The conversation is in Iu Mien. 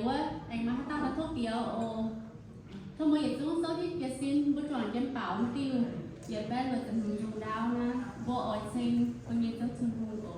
wuov, aengx maaih haaix dauh daaih tov biaux oc. Tov mbuo yietc zungv zouv jienv jiez sin, mbuo juangc jienv baaux diuh yietc baeqv luoqc ziepc hmz nzung ndaauv naaiv, mbuo oix ceng mbuo nyei Ziouv Tin-Hungh.